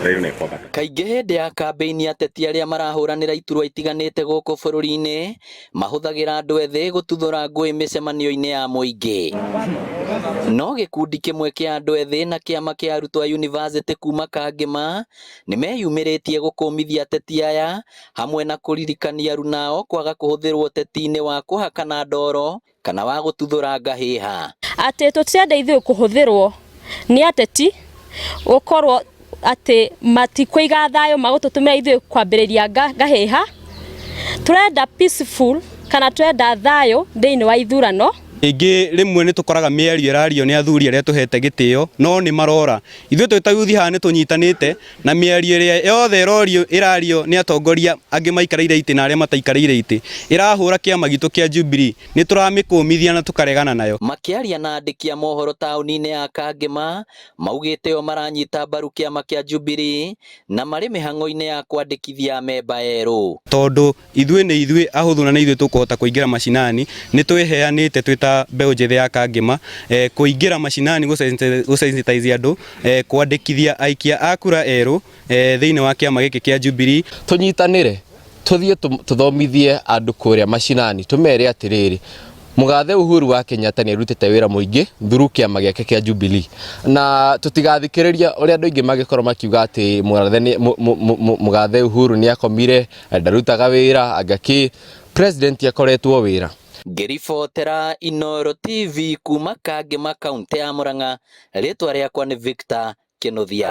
Rĩu nĩ kwambata. Kaingĩ hĩndĩ ya kambĩini, ateti arĩa marahũranĩra iturwa itiganĩte gũkũ bũrũri-inĩ mahũthagĩra andũ ethĩ gũtuthũra ngũĩ mĩcemanio-inĩ ya mũingĩ. No gĩkundi kĩmwe kĩa andũ ethĩ na kĩama kĩa arutwo a yunivasĩtĩ kuma Kangĩma nĩmeyumĩrĩtie gũkũmithia ateti aya, hamwe na kũririkania arunao kwaga kũhũthĩrwo ũteti-inĩ wa kũhakana ndoro kana wa gũtuthũra ngahĩha. Atĩ tũtirenda ithuĩ kũhũthĩrwo nĩ ateti gũkorwo atĩ matikũiga thayũ, magũtũtũmĩra ithuĩ kwambĩrĩria ngahĩha. Tũrenda peaceful kana tũrenda thayũ thĩinĩ wa ithurano. Rĩngĩ rĩmwe nĩ tũkoraga mĩario ĩrario nĩ athuri arĩa tũhete gĩtĩo no nĩ marora. Ithuĩ twĩ ta yuthi haha nĩ tũnyitanĩte na mĩario ĩrĩa yothe ĩrorio ĩrario nĩ atongoria angĩ maikarĩire itĩ na arĩa mataikarĩire itĩ ĩrahũra kĩama gitũ kĩa Jubilee, nĩ tũramĩkũmithia na tũkaregana nayo. Makĩaria na andĩki a mohoro taũni-inĩ ya Kangĩma, maugĩte o maranyita mbaru kĩama kĩa Jubilee na marĩ mĩhang'o-inĩ ya kwandĩkithia amemba erũ. Tondũ ithuĩ nĩ ithuĩ ahũthũ na nĩ ithuĩ tũkũhota kũingĩra macinani, nĩ twĩheanĩte twĩ ta mbeũ njĩthĩ ya Kangĩma kũingĩra macinani gũ sensitize andũ, kwandĩkithia aikia a kura erũ thĩinĩ wa kĩama gĩkĩ kĩa Jubilee. Tũnyitanĩre, tũthiĩ tũthomithie andũ kũrĩa macinani, tũmere atĩrĩrĩ, mũgathe Uhuru wa Kenyatta nĩ arutĩte wĩra mũingĩ through kĩama gĩake kĩa Jubilee, na tũtigathikĩrĩria ũrĩa andũ aingĩ mangĩkorwo makiuga atĩ mũgathe Uhuru nĩ akomire, ndarutaga wĩra, anga kĩ. President akoretwo wĩra. Ngĩribotera Inooro TV kuma Kangĩma, kaũntĩ ya Murang'a, rĩtwa rĩakwa nĩ Victor Kĩnuthia.